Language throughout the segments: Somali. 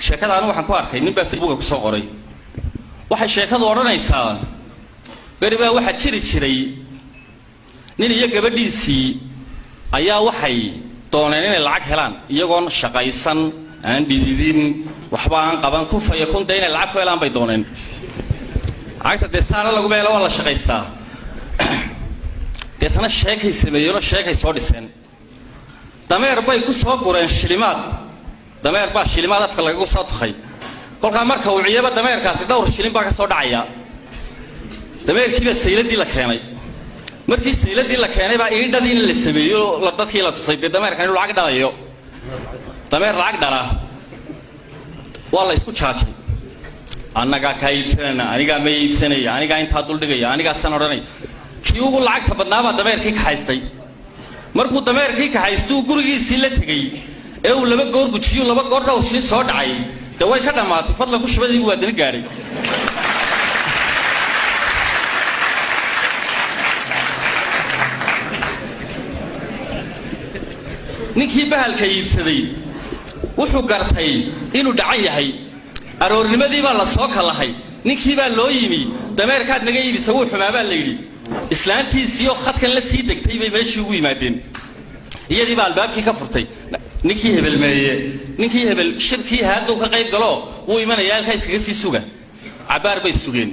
Sheekada anu waxaan ku arkay nin baa Facebooka kusoo qoray. Waxay sheekadu odhanaysaa, beri baa waxaa jiri jiray nin iyo gabadhiisii ayaa waxay dooneen inay lacag helaan iyagoon shaqaysan, aan dhididin, waxba aan qaban, kun faya kun dee inay lacag ku helaan bay dooneen. Lacagta dee saana laguma helo, waa la shaqaystaa. Deetana sheekay sameeyeenoo sheekay soo dhiseen. Dameer bay ku soo gureen shilimaad. Dameer baa shilimaad afka lagagu soo tukay. Kolkaa marka uu ciyaba dameerkaasi dhowr shilin baa ka soo dhacaya. Dameerkiibaa sayladii la keenay. Markii sayladii la keenay baa iidhadiina la sameeyo, dadkii la tusay dee dameerkan inuu lacag dhalayo. Dameer lacag dhala waa la isku jaajay. Annagaa kaa iibsanayna, anigaa ma iibsanaya, anigaa intaa duldhigaya, anigaa san odhanaya. Kii ugu lacagta badnaabaa dameerkii kaxaystay. Markuu dameerkii kaxaystuu gurigiisii la tegey ee uu laba goor gujiyu laba goor dhowr shilin soo dhacay, dee way ka dhammaatay. Fadlan ku shubadiibu waa dana gaadhay. Ninkii bahalka iibsaday wuxuu gartay inuu dhacan yahay. Aroornimadii baa la soo kallahay, ninkii baa loo yimi. Dameerkaad naga iibisa wuu xumaa baa la yidhi. Islaantiisiioo khadkan la sii degtay bay meeshii ugu yimaadeen. Iyadii baa albaabkii ka furtay. Ninkii hebel meeye? Ninkii hebel shirkii haaduu ka qayb galo, wuu imanayaa, halkaa iskaga sii suga. Cabbaar bay sugeen.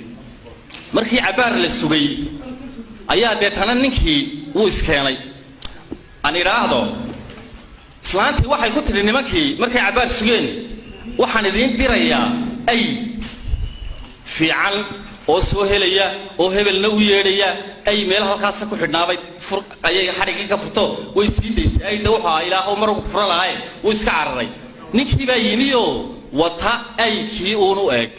Markii cabbaar la sugay ayaa deetana ninkii wuu iskeenay. Aan idhaahdo, islaantii waxay ku tidhi nimankii markay cabbaar sugeen, waxaan idiin dirayaa ay fiican oo soo helaya oo hebelna u yeedhaya. Ay meel halkaasa ku xidhnaabay fur ayay xadhiggii ka furto, way sii daysay. Ayda wuxuu ahaa ilaahow mar furo lahaye, wuu iska cararay. Ninkii baa yimi oo wata aykii uun u eeg.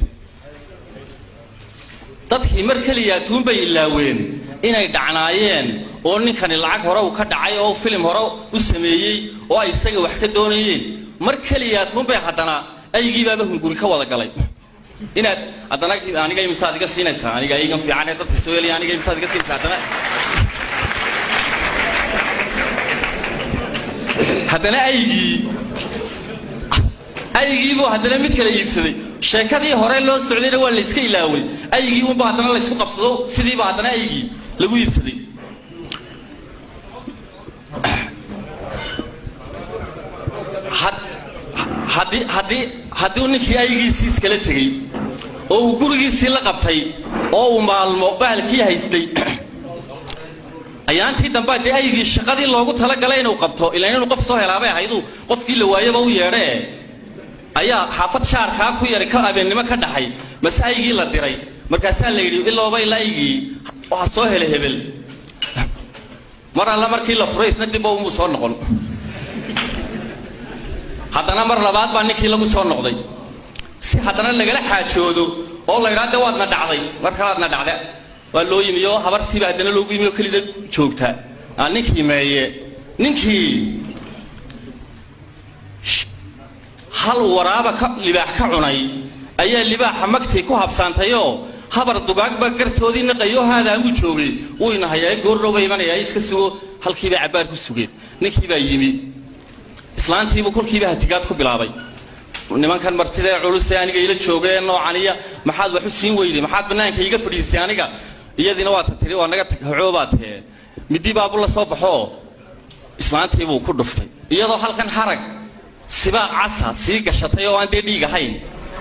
Dadkii mar keliyaa tuun bay ilaaween inay dhacnaayeen oo ninkani lacag hore uu ka dhacay oo filim hore u sameeyey oo ay isaga wax ka doonayeen. Mar keliyaa tuun bay haddana aygii baaba hunguri ka wada galay. Inaad haddana aniga imisaad iga siinaysaa, aniga aygan fiican ee dadka soo helaya, aniga imisaad iga siinaysaa? Haddana aygii buu haddana mid kale iibsaday. Sheekadii hore loo socdayna waa layska ilaaway. Aygii unba haddana laysku qabsado, sidiiba haddana aygii lagu iibsaday. Haddii ninkii aygiisii iskala tegey oo uu gurigiisii la qabtay oo uu maalmo bahalkii haystay, ayaantii dambaa dee aygii shaqadii loogu talagalay inuu qabto, ilaan inuu qof soo helaabay ahayduu qofkii la waayaba u yeedhee, ayaa xaafad shaarkaa ku yari ka abeennimo ka dhaxay mase aygii la diray. Markaasaa la yidhi ilooba ilaa aygii waxaa soo helay hebel. Mar alla markii la furay isna dibba umuu soo noqon. Haddana mar labaad baa ninkii lagu soo noqday si haddana lagala xaajoodo oo la idhaa de waadna dhacday, mar kalaadna dhacda. Waa loo yimi oo habartiiba haddana loogu yimi oo kelida joogta. Aa ninkii meeye? Ninkii hal waraaba ka libaax ka cunay ayaa libaaxa magtii ku habsaantayoo habar dugaagba gartoodii naqayo haadaamuu joogay, wuu inahayaa, goordhow ba imanayaa, iska sugo. Halkiibay cabbaar ku sugeen. Ninkii baa yimi. Islaantiibuu kolkiiba hatigaad ku bilaabay. Nimankan martida ee culus ee aniga ila jooga ee noocan iyo maxaad wax u siin weyday? Maxaad bannaanka iga fadhiisay aniga? Iyadiina waa ta tiri waa naga tag hocoo tee. Midi baabu la soo baxoo islaantiibuu ku dhuftay, iyadoo halkan harag sibaaq casa sii gashatay oo aan dee dhiig ahayn.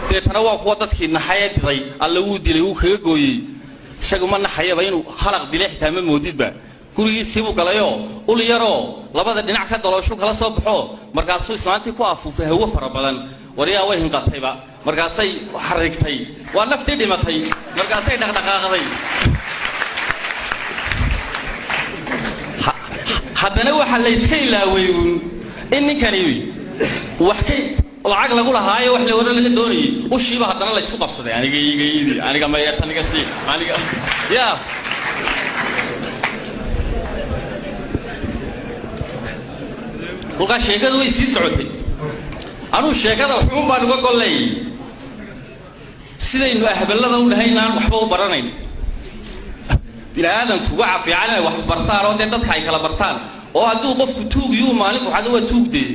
Deetana waa kuwa dadkii naxay ee diday, alle wuu dilay, wuu kaga gooyey. Isagu ma naxayaba, inuu halaq dilay xitaa ma moodidba. Gurigiisiibuu galayoo ul yaroo labada dhinac ka dalooshu kala soo baxo, markaasuu islaantii ku afuufay hawo fara badan. Waryaa way hinqatayba, markaasay xarigtay, waa naftii dhimatay, markaasay dhaqdhaqaaqday. Haddana waxaa la iska ilaaway uun in ninkani wax ka lacag lagu lahaayo, wax la hore laga doonayay. Ushiiba haddana la isku qabsaday. Aniga iga iibi, aniga mayeetan iga sii, aniga ya. Kolkaa sheekadu way sii socotay. Anuu sheekada waxuun baan uga golley sidaynu ahballada u dhahay inaan waxba u baranayn. Bini aadamku waxa fiican inay wax bartaan oo dee dadka ay kala bartaan, oo hadduu qofku tuug yuu maalinku xado waa tuug dee.